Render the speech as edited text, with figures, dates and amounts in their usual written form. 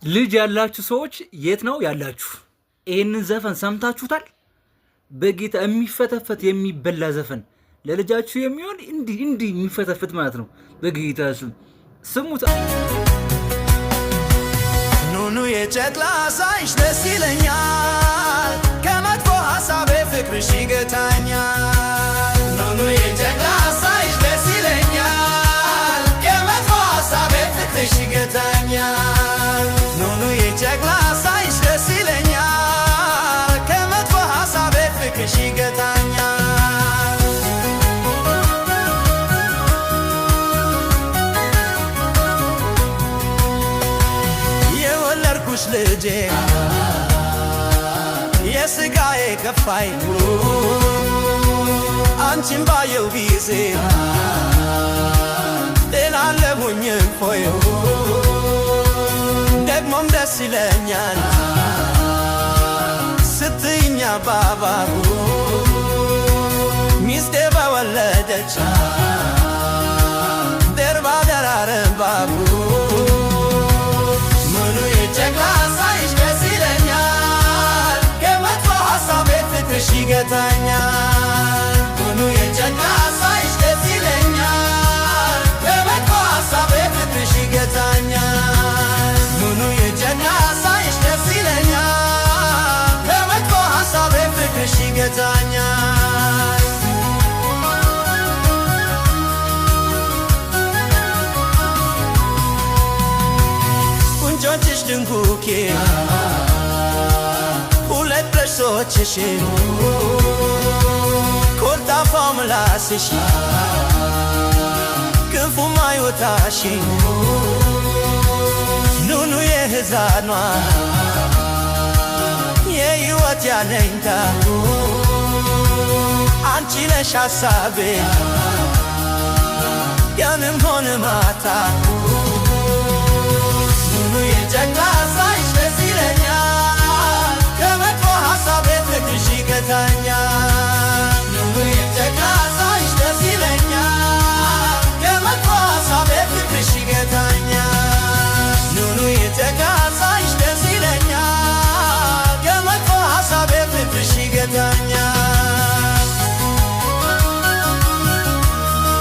ልጅ ያላችሁ ሰዎች የት ነው ያላችሁ? ይህንን ዘፈን ሰምታችሁታል? በጌታ የሚፈተፈት የሚበላ ዘፈን ለልጃችሁ የሚሆን እንዲህ እንዲህ የሚፈተፍት ማለት ነው። በጌታ ስም ስሙት። ኑኑ የጨቅላ ሳይሽ ደስ ይለኛል፣ ከመጥፎ ሀሳቤ ፍቅርሽ ይገታኛል። ኑኑ የጨቅላ ሳይሽ ደስ ይለኛል፣ ከመጥፎ ሀሳቤ ፍቅርሽ ይገታኛል። ኑኑ የጨቅላ ሳይሽ ደስ ይለኛል፣ ከመጥፎ ሀሳቤ ፍቅርሽ ይገታኛል። የወለድኩሽ ልጄ የስጋዬ ከፋይ፣ አንቺን ባየው ጊዜ ጤላለሁኝ እፎይ፣ ደግሞም ደስ ይለኛል ስትይኝ አባባ፣ ሚስቴ በወለደች ደርባ ደራረባቡ። ምኑ የጨቅላ ሳይሽ ደስ ይለኛል፣ ከመጥፎ ሀሳቤ ፍቅርሽ ይገታኛል። ምኑ የጨቅላ ሳይሽ ደስ ይለኛል፣ ከመጥፎ ሀሳቤ ፍቅርሽ ይገታኛል። ምኑ የጨቅላ ሳይሽ ደስ ይለኛል፣ ከመጥፎ ሀሳቤ ፍቅርሽ ይገታኛል። ጉንጮችሽ ድንጉኬ ሁለት ጥርሶችሽ፣ ኮልታፋው ምላስሽ፣ ክንፉ ማይወታሽ፣ ኑኑ የህፃኗ የህይወት ያለኝታ፣ አንቺ ነሽ ሀሳቤ ቀንም ሆነ ማታ።